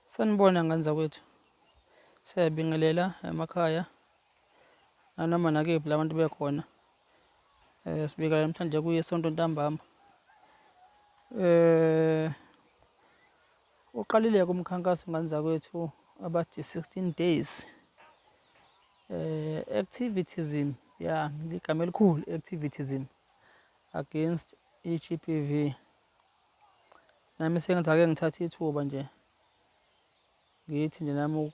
Sanibona ngane zakwethu, siyabingelela emakhaya nanoma nakephi la bantu bekhona. Sibika namhlanje kuyisonto ntambama. Uqalile-ke umkhankaso ngane zakwethu abathi 16 days activitism, ya ligama elikhulu activitism against i-G_B_V. Nami sengithi ake ngithathe ithuba nje ngithi nje nami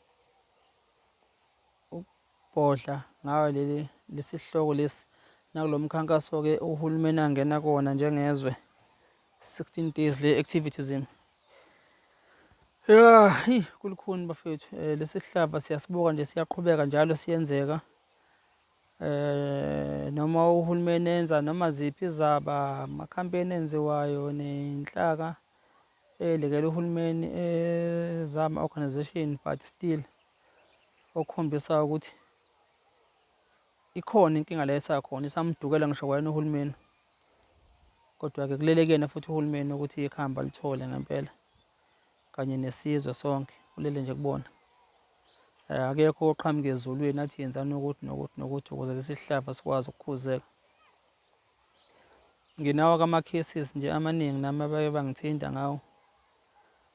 ukubhodla ngayo leli lesi sihloko lesi nakulo mkhankaso-ke uhulumeni angena kuwona njengezwe 16 days le activitism. Ya, kulukhuni bafethu. Lesi sihlava siyasibuka nje siyaqhubeka njalo siyenzeka. Noma uhulumeni enza noma ziphi izaba, amakhampeyini enziwayo nenhlaka elekela uhulumeni ezama-organisation but still okukhombisa ukuthi ikhona inkinga le esakhona isamdukela ngisho kwayena uhulumeni. Kodwa-ke kulele kuyena futhi uhulumeni ukuthi ikhambi alithole ngempela kanye nesizwe sonke kulele nje kubona. Akekho oqhamuka ezulwini athi yenzani ukuthi nokuthi nokuthi ukuze lesi sihlava sikwazi ukukhuzeka. Nginawo-ke ama-cases nje amaningi nami abaye bangithinta ngawo.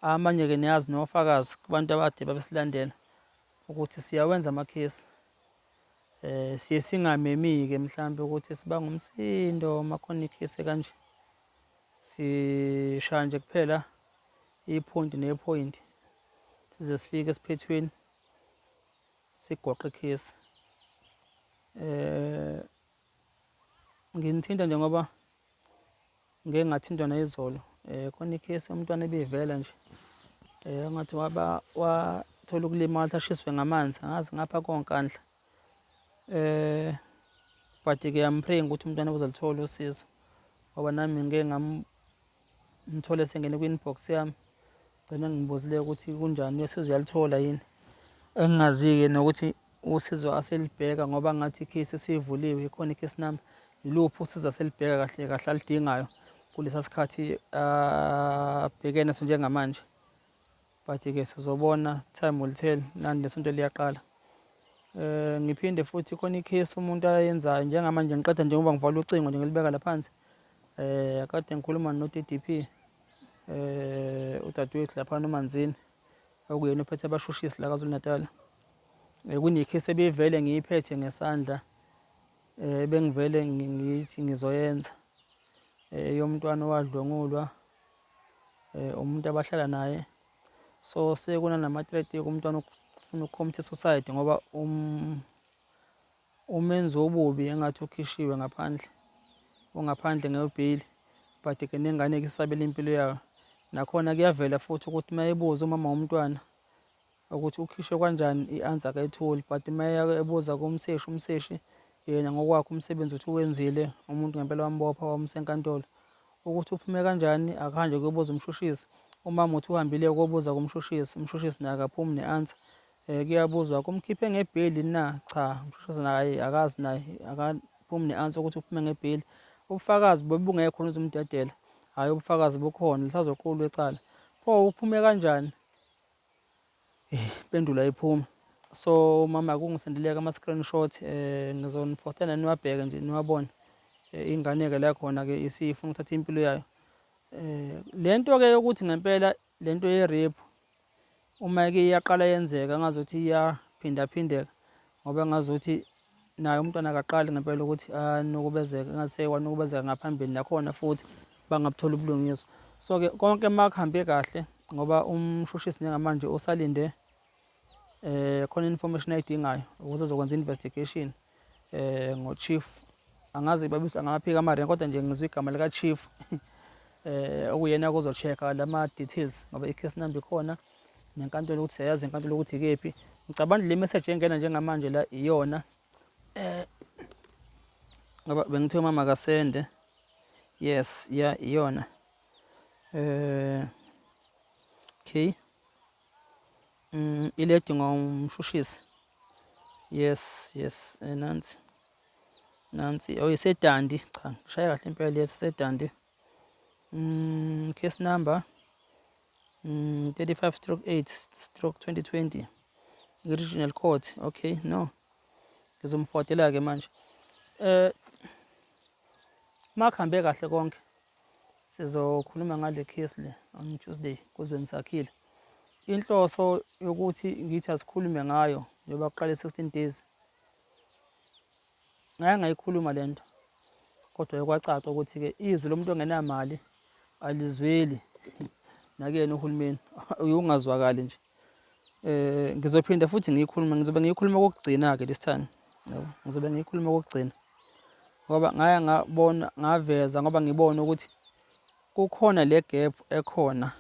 Amanye-ke niyazi nofakazi kubantu abade babesilandela ukuthi siyawenza amakhesi. Siye singamemi-ke mhlampe ukuthi sibanga umsindo uma khona ikhesi ekanje. Sishaya nje kuphela iphoyinti nephoyinti size sifike esiphethweni sigoqe ikhesi. Nginithinta nje ngoba ngike ngathintwa nayizolo khona ikhesi umntwana ebivela nje engathi waba wathola ukulimala ukuthi ashiswe ngamanzi angazi ngapha koNkandla. But-ke I'm praying ukuthi umntwana uzoluthola usizo ngoba nami ngike ngamthola esengene kwi-inbox yami gcina ngibuzile ukuthi kunjani usizo uyaluthola yini. Engingazi-ke nokuthi usizo aselibheka ngoba ngathi ikhesi esivuliwe ikhona ikhesi number, yiluphi usizo aselibheka kahle kahle aludingayo kulesa sikhathi abhekene naso njengamanje. But-ke sizobona, time will tell, nani lesonto liyaqala. Ngiphinde futhi khona ikhesi umuntu ayenzayo njengamanje ngiqeda njengoba ngivala ucingo nje ngilibeka la phansi. Kade ngikhuluma no-D_D_P udadewethu laphana uManzini okuyena ophethe abashushisi la KwaZulu Natal. Kunekhesi ebivele ngiyiphethe ngesandla ebengivele ngithi ngizoyenza yomntwana owadlwengulwa umuntu abahlala naye. So sekunanama-threat umntwana ukufuna uku-commit-a i-suicide ngoba umenzi wobubi engathi ukhishiwe ngaphandle, ungaphandle ngebheyili but-ke nengane-ke isabela impilo yayo. Nakhona kuyavela futhi ukuthi uma ebuza umama womntwana ukuthi ukhishwe kanjani i-answer akayitholi but uma ebuza kumseshi, umseshi yena ngokwakhe umsebenzi uthi uwenzile umuntu ngempela wambopha wamusa enkantolo. Ukuthi uphume kanjani akuhanjwe kuyobuza umshushisi. Umama uthi uhambile kobuza kumshushisi, umshushisi naye akaphumi ne-answer. Kuyabuzwa kumkhiphe ngebheyili na? Cha, umshushisi naye akazi naye akaphumi ne-answer ukuthi uphume ngebheyili. Ubufakazi bobungekho uzumdedela, hhayi ubufakazi bukhona lisazoqulwa icala. Pho uphume kanjani? Impendulo ayiphumi. So umama akungisendeleke ama-screenshot ngizoniphostela niwabheke nje niwabone. Ingane-ke la khona-ke isifuna ukuthatha impilo yayo. Le nto-ke yokuthi ngempela le nto ye-rape uma ke iyaqala yenzeka ngazuthi iyaphindaphindeka ngoba ngazuthi naye umntwana akaqali ngempela ukuthi anukubezeke ngase wanukubezeka ngaphambili nakhona futhi bangabuthola ubulungiswa. So-ke konke uma kuhambe kahle ngoba umshushisi njengamanje usalinde khona information ayidingayo ukuze ezokwenza investigation ngo-chief angazi babisa angaphika ama-rank kodwa nje ngizwe igama lika-chief okuyena ozocheck-a lama-details ngoba i-case number ikhona nenkantolo ukuthi siyayazi inkantolo ukuthi ikephi. Ngicabanga le message engena njengamanje la iyona ngoba bengithe umama akasende. Yes, ya iyona. Okay. Ile edingwa umshushisi. Yes, yes, nansi. Nansi, oh iseDundee. Cha, ngishaya kahle impela yes iseDundee. Case number. 35/8/2020 regional court. Okay, no, ngizomfodela ke manje. Makuhambe kahle konke, sizokhuluma ngale case le on Tuesday kuzweni sakhile. Inhloso yokuthi ngithi asikhulume ngayo njengoba kuqale 16 days, ngake ngayikhuluma le nto, kodwa kwacaca ukuthi-ke izwi lomuntu ongenamali alizweli nakuyena uhulumeni, uyungazwakali nje. Ngizophinda futhi ngiyikhuluma, ngizobe ngiyikhuluma kokugcina-ke this time, yabo, ngizobe ngiyikhuluma kokugcina ngoba ngaya ngabona, ngaveza ngoba ngibona ukuthi kukhona le gap ekhona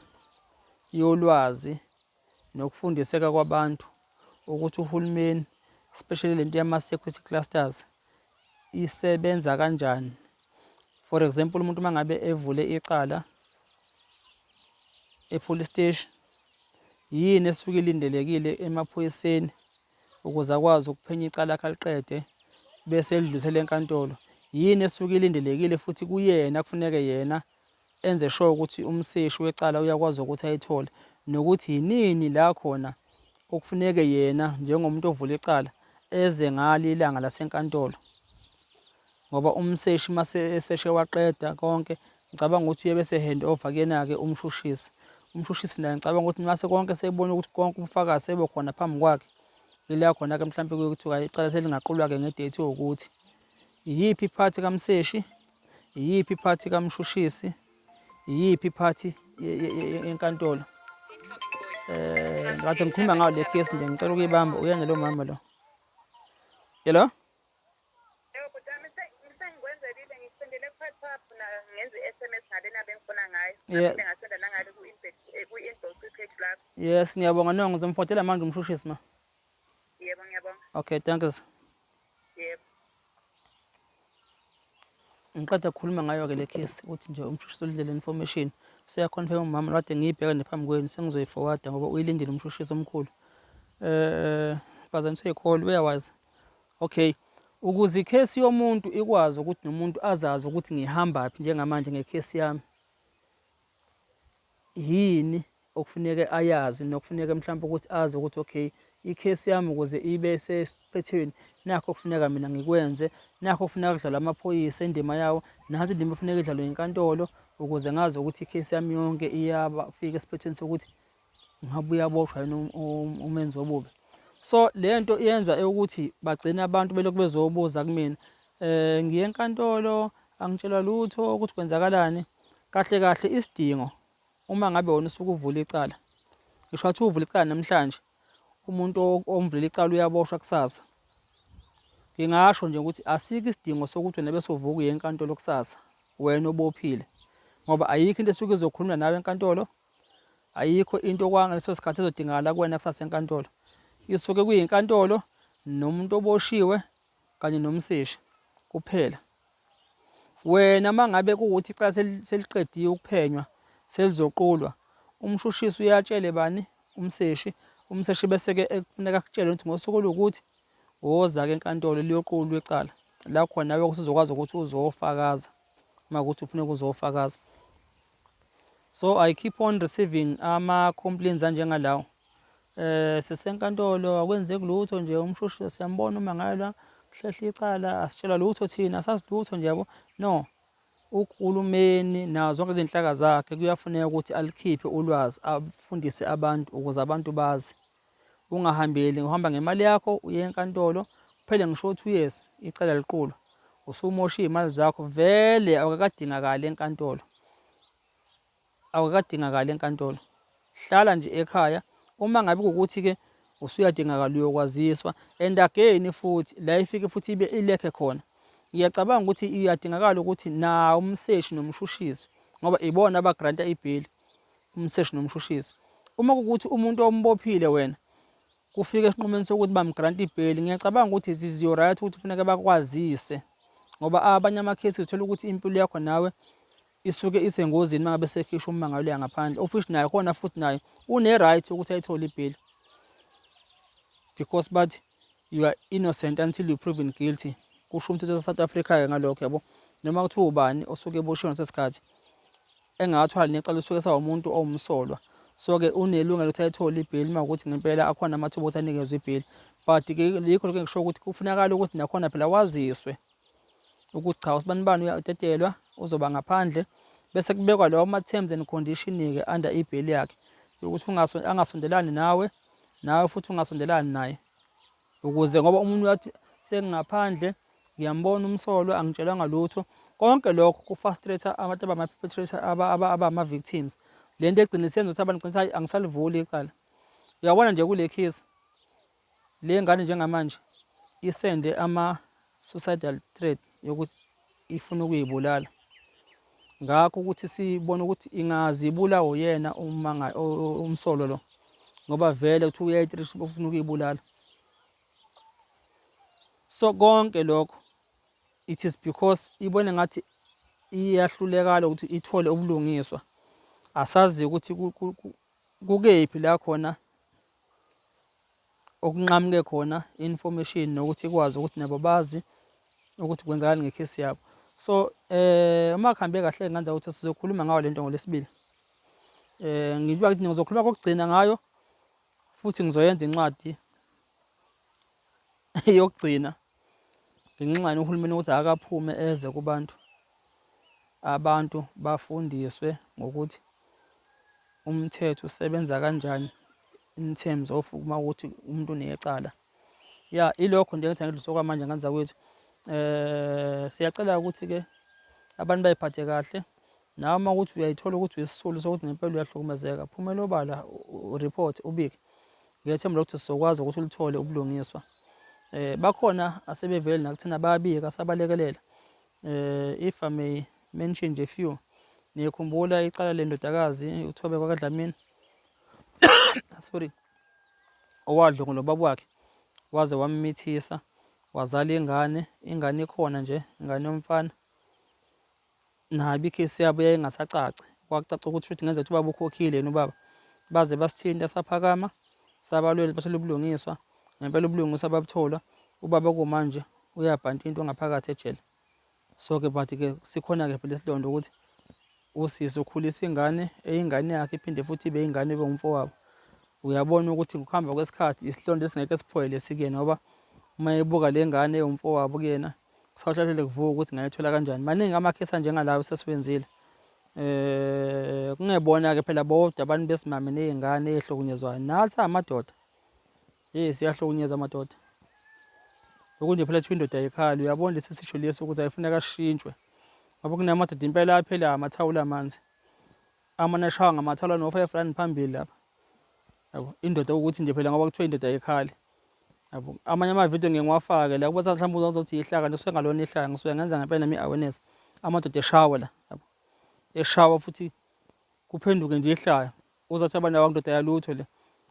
yolwazi nokufundiseka kwabantu ukuthi uhulumeni, especially lento yama-security clusters, isebenza kanjani. For example, umuntu uma ngabe evule icala e-police station, yini esuke ilindelekile emaphoyiseni ukuze akwazi ukuphenya icala lakhe aliqede bese elidlulisela enkantolo? Yini esuke ilindelekile futhi kuyena kufuneke yena enze sure ukuthi umseshi wecala uyakwazi ukuthi ayithole, nokuthi yinini la khona okufuneke yena njengomuntu ovula icala eze ngalo ilanga lasenkantolo? Ngoba umseshi mase eseshe waqeda konke, ngicabanga ukuthi uye bese hand over kuyena-ke umshushisi. Umshushisi naye ngicabanga ukuthi mase konke sebona ukuthi konke ubufakazi sebukhona phambi kwakhe, ila khona-ke mhlampe kuye kuthiwa icala selingaqulwa-ke nge-date ewukuthi. Iyiphi i-part kamseshi? Iyiphi i-part kamshushisi? Iyiphi i-part yenkantolo? Kade ngikhuluma ngayo le case nje, ngicela ukuyibamba. Uyena lo mama lo. Hello? Yebo bhuti wami, sengikwenzelile, ngikusendele ku-WhatsApp na ngenza i-SMS ngalena bengifuna ngayo. Ngaphinde ngasenda nangale ku-inbox kwi-page lakho. Yes, ngiyabonga. No, ngizomfotela manje umshushisi ma. Yebo, ngiyabonga. Okay, thanks. Yebo. Ngiqeda ukukhuluma ngayo-ke le case ukuthi nje umshushisi ulindele information, useya-confirm umama kade ngiyibheka nje phambi kwenu, sengizoyi-forwarda ngoba uyilindile umshushisi omkhulu. Phazamiswe i-call, uyawazi. Okay, ukuze ikhesi yomuntu ikwazi ukuthi nomuntu azazi ukuthi ngihambaphi njengamanje ngekhesi yami, yini okufuneke ayazi nokufuneka mhlawumbe ukuthi azi ukuthi okay, ikhesi yami ukuze ibe sesiphethweni, nakho okufuneka mina ngikwenze, nakho okufuneka kudlalwe amaphoyisa indima yawo, nansi indima efuneka idlalwe inkantolo ukuze ngazi ukuthi ikhesi yami yonke iyafika esiphethweni sokuthi ngabe uyaboshwa yini umenzi wobubi. So le nto iyenza ukuthi bagcine abantu belokhu bezobuza kumina, ngiye enkantolo angitshelwa lutho ukuthi kwenzakalani. Kahle kahle isidingo uma ngabe wena usuke uvula icala, ngisho ngathi uvula icala namhlanje, umuntu omvulela icala uyaboshwa kusasa. Ngingasho nje ukuthi asikho isidingo sokuthi wena bese uvuka uye enkantolo kusasa wena obophile, ngoba ayikho into esuke izokhulunywa nawe enkantolo, ayikho into kwangaleso sikhathi ezodingakala kuwena kusasa enkantolo. Isuke kuyinkantolo nomuntu oboshiwe kanye nomseshi kuphela. Wena uma ngabe kuwukuthi icala seliqediwe ukuphenywa, selizoqulwa, umshushisi uyatshele bani? Umseshi. Umseshi bese-ke kufuneka akutshele ukuthi ngosuku oluwukuthi woza-ke enkantolo liyoqulwa icala. La khona nawe usuzokwazi ukuthi uzofakaza uma kuwukuthi ufuneka uzofakaza. So I keep on receiving ama-complaints anjengalawo. Sisenkantolo akwenzeki lutho nje, umshushisi siyambona uma ngayo kuhlehla icala, asitshelwa lutho thina, asazi lutho nje, yabo. No, uhulumeni nazo zonke izinhlaka zakhe kuyafuneka ukuthi alikhiphe ulwazi, afundise abantu ukuze abantu bazi. Ungahambeli uhamba ngemali yakho uye enkantolo, kuphele ngisho 2 years icala liqulwa, usumosha iy'mali zakho, vele awukakadingakali enkantolo, awukakadingakali enkantolo. Hlala nje ekhaya. Uma ngabe kuwukuthi-ke usuyadingakala uyokwaziswa. And again futhi la ifike futhi ibe ilekhe khona, ngiyacabanga ukuthi iyadingakala ukuthi nawo umseshi nomshushisi, ngoba ibona abagranta ibheli, umseshi nomshushisi. Uma kuwukuthi umuntu ombophile wena kufika esinqumeni sokuthi bamgranta ibheli, ngiyacabanga ukuthi it is your right ukuthi kufuneka bakwazise, ngoba abanye amakhesi uthola ukuthi impilo yakho nawe isuke isengozini uma ngabe sekhishwa ummangalelwa ngaphandle, of which naye khona futhi naye une-right ukuthi ayithole ibheli, because bathi you are innocent until you proven guilty, kusho umthetho wase-South Africa-ke ngalokho, yabo. Noma kuthiwa ubani osuke eboshiwe ngaleso sikhathi engakathwali necala, usuke esawumuntu owumsolwa. So-ke unelungelo ukuthi ayithole ibheyili uma ukuthi ngempela akhona amathuba okuthi anikezwe ibheyili. But-ke yikho lokho engisho ukuthi kufunakala ukuthi nakhona phela waziswe ukuthi cha usibanibani uyadedelwa uzoba ngaphandle bese kubekwa lawo ma-terms and condition-ke under ibheyili yakhe yokuthi angasondelani nawe nawe futhi ungasondelani naye ukuze ngoba umuntu uyathi sengingaphandle ngiyambona umsolwa angitshelwanga lutho konke lokho ku-frustrate abantu abama-perpetrator abama-victims le nto egcina isenza ukuthi abantu gcina angisalivuli icala uyabona nje kule case le ngane njengamanje isende ama-suicidal threat yokuthi ifuna ukuyibulala ngakho ukuthi sibone ukuthi ingazibulawa uyena umsolo lo ngoba vele kuthiwa uyayitrish ufuna ukuyibulala so konke lokho it is because ibone ngathi iyahlulekala ukuthi ithole ubulungiswa asazi ukuthi kukephi la khona okunqamuke khona information nokuthi ikwazi ukuthi nabo bazi ukuthi kwenzakalani ngekhesi yabo so eh uma kuhambe kahle nganza ukuthi sizokhuluma ngayo lento ngolesibili eh ngiba ukuthi ngizokhuluma kokugcina ngayo futhi ngizoyenza incwadi yokugcina nginxane uhulumeni ukuthi akaphume eze kubantu abantu bafundiswe ngokuthi umthetho usebenza kanjani in terms of uma ukuthi umuntu unecala ya ilokho nje engithanda ukudlulisa okwamanje ngane zakwethu eh siyacela ukuthi ke abantu bayiphathe kahle nawe uma ukuthi uyayithola ukuthi uyisisulu sokuthi ngempela uyahlukumezeka phumela obala ureport ubike ngiyethemba ukuthi sizokwazi ukuthi ulithole ubulungiswa eh bakhona asebevele nakuthina bayabika sabalekelela eh if i may mention nje few niyikhumbula icala lendodakazi uThobeka kaDlamini sorry owadlwengula ubaba wakhe waze wammithisa wazala ingane ingane ikhona nje ingane yomfana Nabo ikhesi yabo yayingasacaci. Kwakucaca ukuthi shuthi kungenzeka ukuthi ubaba ukhokhile yena ubaba. Baze basithinta saphakama sabalwela bathola ubulungiswa. Ngempela ubulungiswa babuthola. Ubaba kumanje uyabhanta into ngaphakathi ejele. So ke but ke sikhona ke phela isilonda ukuthi usisi ukhulisa ingane eyingane yakhe iphinde futhi ibe ingane ibe umfowabo. Uyabona ukuthi ngokuhamba kwesikhathi isilonda esingeke siphole lesi kuyena ngoba uma ebuka le ngane ewumfowabo kuyena Kusawuhlahlele kuvuka ukuthi ngayithola kanjani. Maningi amakhesi anjengalawo sesiwenzile. Eh kungebona ke phela bodwa abantu besimame nezingane ezihlukunyezwayo. Nathi amadoda. Hey siyahlukunyezwa amadoda. Lokhu nje phela kuthiwa indoda ayikhali uyabona lesi sisho lesi ukuthi ayifuneka sishintshwe. Ngoba kunamadoda impela aphela amathawula amanzi. Amane ashawa ngamathawula no-five rand phambili lapha. Yabo indoda ukuthi nje phela ngoba kuthiwa indoda ayikhali. Yabo amanye amavidiyo ngeke ngiwafake la kuba mhlawumbe uzothi ihlaka ngisuke ngalona ihlaka ngisuke ngenza ngempela nami i-awareness. Amadoda eshawa la yabo. Eshawa futhi kuphenduke nje ihlaya. Uzathi abantu abakundoda yalutho le.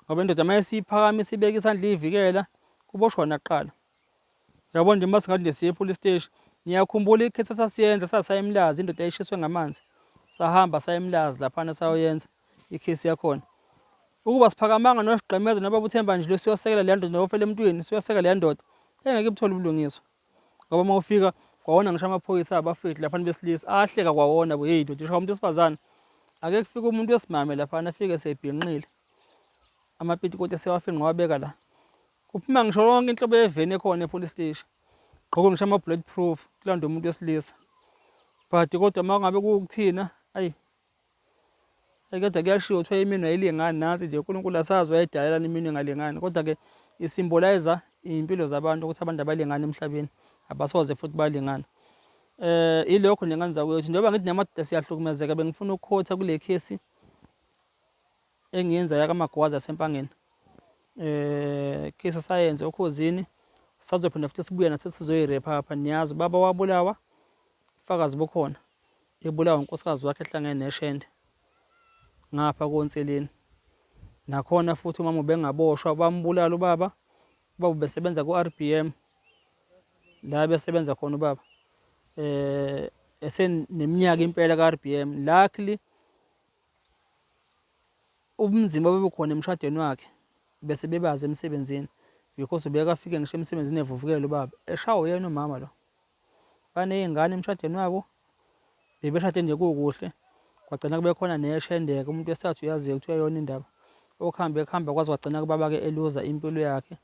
Ngoba indoda uma isiphakamisa ibeka isandla iyivikela kuboshwa wona kuqala. Uyabona nje uma singathi nje siye epolice station, niyakhumbula ikhetha sasiyenza sasaya eMlazi indoda yayishiswe ngamanzi. Sahamba saya eMlazi laphana sayoyenza ikhesi yakhona. Ukuba siphakamanga nosigqemeza nobaba uThemba nje siyosekela le ndoda nofela emntwini siyosekela le ndoda engeke ibuthole ubulungiswa. Ngoba uma ufika kwawona ngisho amaphoyisa abafethu laphana besilisa ahleka kwawona bo hey ndoda ishaya umuntu wesifazane. Ake kufike umuntu wesimame laphana afike sebhinqile. Amapitikoti esewafingqa wabeka la. Kuphuma ngisho yonke inhlobo yeveni ekhona e-police station. Gqoke ngisho ama-bullet proof kulandwe umuntu wesilisa. But kodwa uma ngabe kuwukuthina ayi ayi kodwa kuyashiwo kuthiwa iminwe ayilingani nansi nje uNkulunkulu asazi wayedalelani iminwe engalingani kodwa-ke isimbolize iy'mpilo zabantu ukuthi abantu abalingani emhlabeni abasoze futhi balingana. Eh ilokho nje ngane zakwethu njengoba ngithi namadoda siyahlukumezeka bengifuna ukukhotha kule khesi engiyenza yakaMagwaza yaseMpangeni eh case sayenze okhozini sazophinda futhi sibuye nathi sizoyirepha apha niyazi ubaba wabulawa ufakazi bukhona ebulawa unkosikazi wakhe ehlangene neshende ngapha koNseleni nakhona futhi umama ubengaboshwa bambulala ubaba ubaba ubesebenza ku-RBM la besebenza khona ubaba eh eseneminyaka impela ka-RBM luckily Ubunzima obebukhona emshadweni wakhe bese bebazi emsebenzini because ubeke afike ngisho emsebenzini evuvukele ubaba eshawa uyena umama lo. Baney'ngane emshadweni wabo, bebeshade nje kukuhle. Kwagcina kube khona neshendeke umuntu wesithathu uyaziyo kuthiwa yona indaba. Okuhambe kuhamba kwaze kwagcina kubaba-ke eluza impilo yakhe.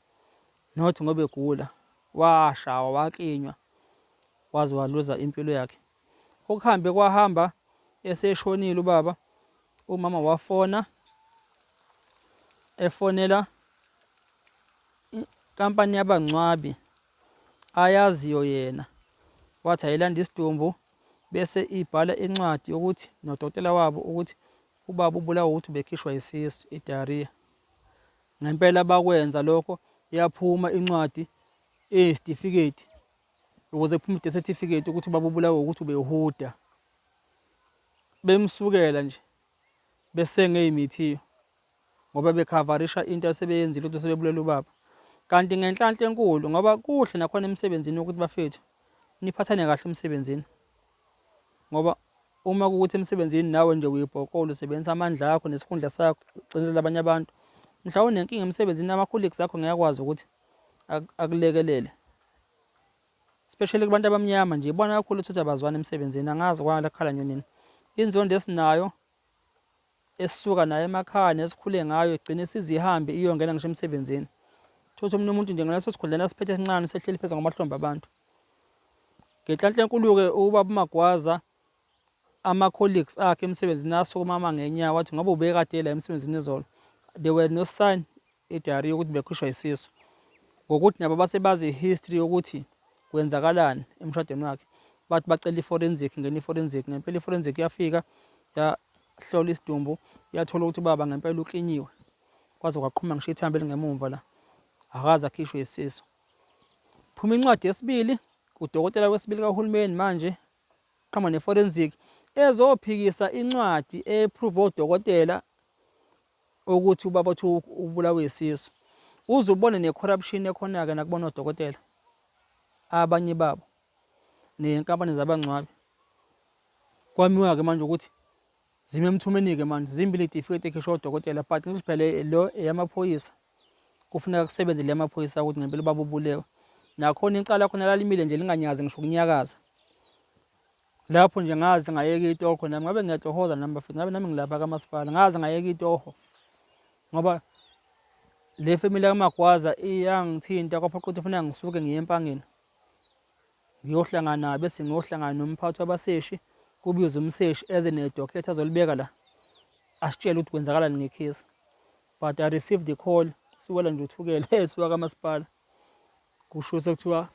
Not ngoba egula, washawa waklinywa waze waluza impilo yakhe. Okuhambe kwahamba eseshonile ubaba, umama wafona efonela inkampani yabangcwabi ayaziyo yena wathi ayilanda isidumbu bese ibhala incwadi yokuthi nodokotela wabo ukuthi ubaba ubulawa ukuthi ubekhishwa isisu i-diarrhea. Ngempela bakwenza lokho yaphuma incwadi eyisitifiketi ukuze kuphume i-death certificate ukuthi ubaba ubulawa ukuthi ubehuda. Bemsukela nje besenge imithiyo ngoba bekhavarisha into asebeyenzile ukuthi sebebulela ubaba. Kanti ngenhlanhla enkulu ngoba kuhle nakhona emsebenzini ukuthi bafethu niphathane kahle emsebenzini. Ngoba uma kuwukuthi emsebenzini nawe nje uyibhokola usebenzisa amandla akho nesikhundla sakho ucinezela abanye abantu, mhla unenkinga emsebenzini ama-colleagues akho ngeke akwazi ukuthi akulekelele. Especially kubantu abamnyama nje ibona kakhulu ukuthi abazwani emsebenzini angazi kwala kukhala nyonini. Inzondo esinayo esisuka nayo emakhaya nesikhule ngayo igcine isize ihambe iyongena ngisho emsebenzini. Thola ukuthi omunye umuntu nje ngaleso sikhundleni asiphethe esincane usehleli phezu kwamahlombe abantu. Ngenhlanhla enkulu-ke ubaba uMagwaza ama-colleagues akhe emsebenzini asukuma ama ngenyawo wathi ngoba ubekade la emsebenzini izolo there were no sign e-diary yokuthi bekhishwa isisu ngokuthi nabo base bazi i-history yokuthi kwenzakalani emshadweni wakhe bathi bacela i-forensic ngena i-forensic ngempela i-forensic yafika yahlola isidumbu yathola ukuthi ubaba ngempela uklinyiwe kwaze kwaqhuma ngisho ithambo elingemumva la akaze akhishwe isisu. Phuma incwadi yesibili kudokotela wesibili kahulumeni manje qhamuka ne-forensic ezophikisa incwadi e-prove odokotela ukuthi ubaba uthi ubulawe isisu. Uze ubone ne-corruption ekhona-ke nakubona odokotela abanye babo ney'nkampani zabangcwabi. Kwamiwa-ke manje ukuthi zime emthumeni-ke manje zimbili iy'tifiketi ekhishwa odokotela but ngisho phela lo eyamaphoyisa kufuneka kusebenze le yamaphoyisa ukuthi ngempela ubaba ubulewe. Nakhona icala khona lalimile nje linganyazi ngisho ukunyakaza. Lapho nje ngaze ngayeka itoho nami ngabe ngiyatohoza nami bafethu ngabe nami ngilapha kamasipala ngaze ngayeka itoho ngoba le family kaMagwaza iyangithinta kwaphoqa ukuthi kufuneka ngisuke ngiye eMpangeni ngiyohlangana bese ngiyohlangana nomphathi wabaseshi kubizwe umseshi eze nedoketha azolibeka la asitshele ukuthi kwenzakalani ngekhesi but I received the call siwela nje uthukela esuka kamasipala kusho sekuthiwa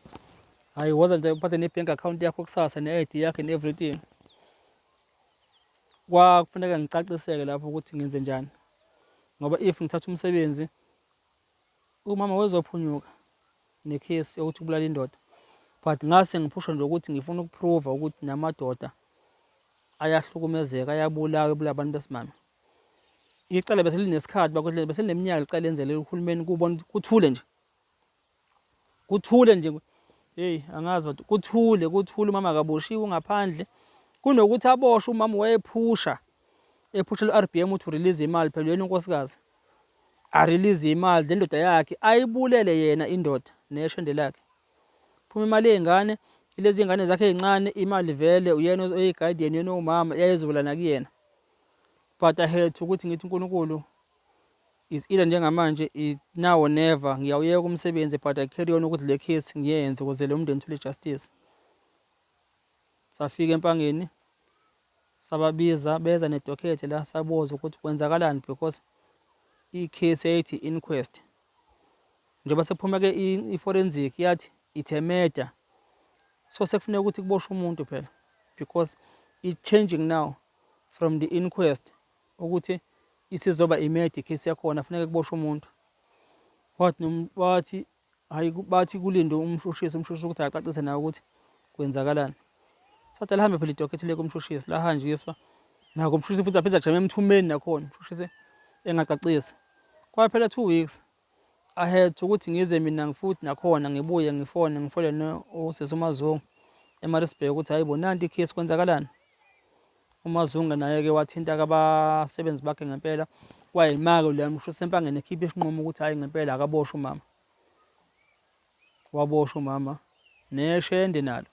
hayi woza nje uphathe ne-bank account yakho kusasa ne-ID yakho and everything. Kwakufuneka ngicaciseke lapho ukuthi ngenze njani ngoba if ngithatha umsebenzi umama wezophunyuka nekhesi yokuthi ubulala indoda but ngase ngiphusha nje ukuthi ngifuna ukuprova ukuthi namadoda ayahlukumezeka ayabulawa ebulawa abantu besimame. Icala bese linesikhathi bakwethu bese lineminyaka licala lenzele uhulumeni kubona ukuthi kuthule nje. Kuthule nje hey angazi but kuthule kuthule umama akaboshiwe ngaphandle kunokuthi aboshwe umama wayephusha ephushela u-RBM ukuthi urelease imali phela uyena unkosikazi arelease imali le ndoda yakhe ayibulele yena indoda neshende lakhe phuma imali yey'ngane ilezi ngane zakhe ey'ncane imali vele uyena oyi-guardian uyena owumama yayizovela nakuyena but I had ukuthi ngithi uNkulunkulu is either njengamanje is now or never ngiyawuyeka umsebenzi but I carry on ukuthi le case ngiyenze ukuze lo mndeni uthole justice. Safika eMpangeni sababiza beza nedokethe la sabuza ukuthi kwenzakalani because i-case yayithi inquest njengoba sekuphuma-ke i-forensic yathi it's a murder so sekufuneka ukuthi kuboshwe umuntu phela because it changing now from the inquest ukuthi isizoba i-murder i-case yakhona funeka kuboshwe umuntu wathi wathi hayi bathi kulindwe umshushisi umshushisi ukuthi acacise nawe ukuthi kwenzakalani sathi alihambe phela idokethe le kumshushisi lahanjiswa nako umshushisi futhi aphinde ajame emthumeni nakhona umshushisi engacacisi kwaphela 2 weeks I had ukuthi ngize mina futhi nakhona ngibuye ngifone ngifole usisi uMazungu eMaritzburg ukuthi hayi bo nanti i-case kwenzakalani uMazungu naye-ke wathinta-ke abasebenzi bakhe ngempela kwayima-ke loya mshushisi eMpangeni ekhipha isinqumo ukuthi hhayi ngempela akaboshwe umama waboshwa umama neshende nalo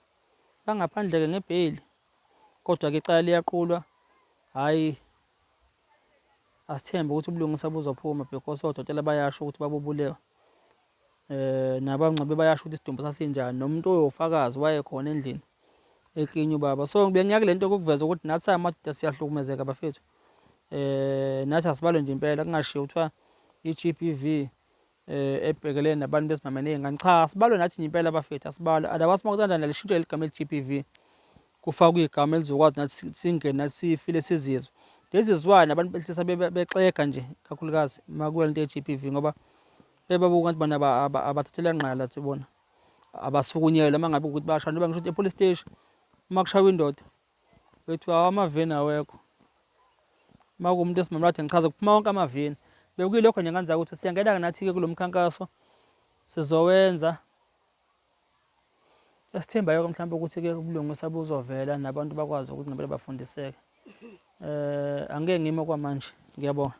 bangaphandle-ke ngebheyili kodwa-ke icala liyaqulwa. Hhayi asithembe ukuthi ubulungisa buzophuma because odokotela bayasho ukuthi babubulewe. Eh nabangcwabe bayasho ukuthi isidumbu sasinjani nomuntu oyofakazi wayekhona endlini eklinya ubaba. So bengiyake lento yokuveza ukuthi nathi amadoda siyahlukumezeka bafethu. Eh nathi asibalwe nje impela kungashiwo kuthiwa i-GBV eh ebhekelene nabantu besimame nezingane. Cha asibalwe nathi nje impela bafethu asibalwe. Otherwise uma kukanjani lishintshe leli gama eli-GBV kufakwe igama elizokwazi nathi singene nathi sifile sizizwe. Lezi zilwane abantu besilisa bexega nje kakhulukazi uma kuya lento ye-GBV ngoba bebabuka ukuthi bona abathathela ngqala thi bona abasukunyelwa uma ngabe ukuthi bayashaya njengoba ngisho ukuthi e-police station uma kushaywa indoda bethiwa hawu amaveni awekho uma kuwumuntu wesimame kade ngichaza kuphuma wonke amaveni bekuyilokho nje nganza ukuthi siyangena-ke nathi-ke kulo mkhankaso sizowenza esithembayo-ke mhlawumbe ukuthi-ke ubulungisa buzovela nabantu bakwazi ukuthi ngempela bafundiseke um angeke ngime kwamanje ngiyabonga.